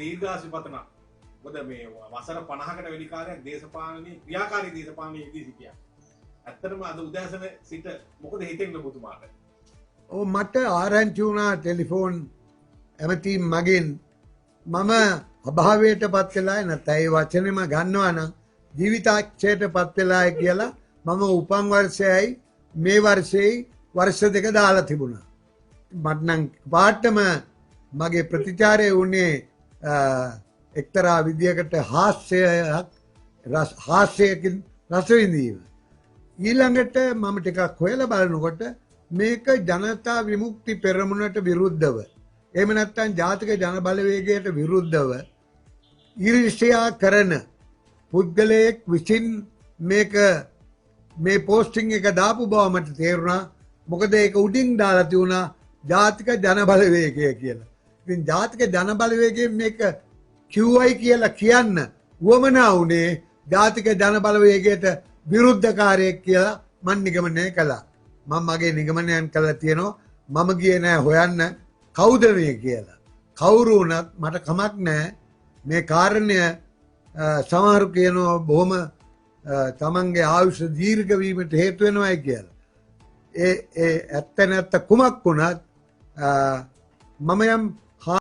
දීර්ඝාසු පතනවා. මොකද මේ වසර 50කට වැඩි කාලයක් දේශපාලනයේ ක්‍රියාකාරී දේශපාලනයේ යෙදී සිටියා. ඇත්තටම අද උදෑසන සිට මොකද හිතෙන්නේ ඔබතුමාට? ඔව්, මට ආරංචි වුණා ටෙලිෆෝන් ඇමතීම් මගින් මම අභාවයට පත් වෙලා, නැත්නම් ඒ වචනේම ගන්නවා නම් ජීවිතාක්ෂයට පත් වෙලායි කියලා මම උපන් වර්ෂයයි මේ වර්ෂයයි වර්ෂ දෙක දාලා තිබුණා. මට නම් පාටම මගේ ප්‍රතිචාරය වුණේ එක්තරා විදියකට හාස්‍යයක්, හාස්‍යයකින් රස විඳීම. ඊළඟට මම ටිකක් හොයලා බලනකොට මේක ජනතා විමුක්ති පෙරමුණට විරුද්ධව, එහෙම නැත්නම් ජාතික ජන බලවේගයට විරුද්ධව ඊර්ෂ්‍යා කරන පුද්ගලයෙක් විසින් මේක මේ පෝස්ටිං එක දාපු බව මට තේරුණා. මොකද ඒක උඩින් දාලා තියුණා ජාතික ජන බලවේගය කියලා. ඉතින් ජාතික ජන බලවේගයෙන් මේක කිව්වයි කියලා කියන්න උවමනා වුණේ ජාතික ජන බලවේගයට විරුද්ධකාරයෙක් කියලා මං නිගමනය කළා. මං මගේ නිගමනයන් කළා තියෙනවා. මම ගියේ නෑ හොයන්න කවුද මේ කියලා. කවුරු වුණත් මට කමක් නෑ. මේ කාරණය සමහරු කියනවා බොහොම තමන්ගේ ආයුෂ දීර්ඝ වීමට හේතු වෙනවයි කියලා. ඒ ඒ ඇත්ත නැත්ත කුමක් වුණත් මම යම්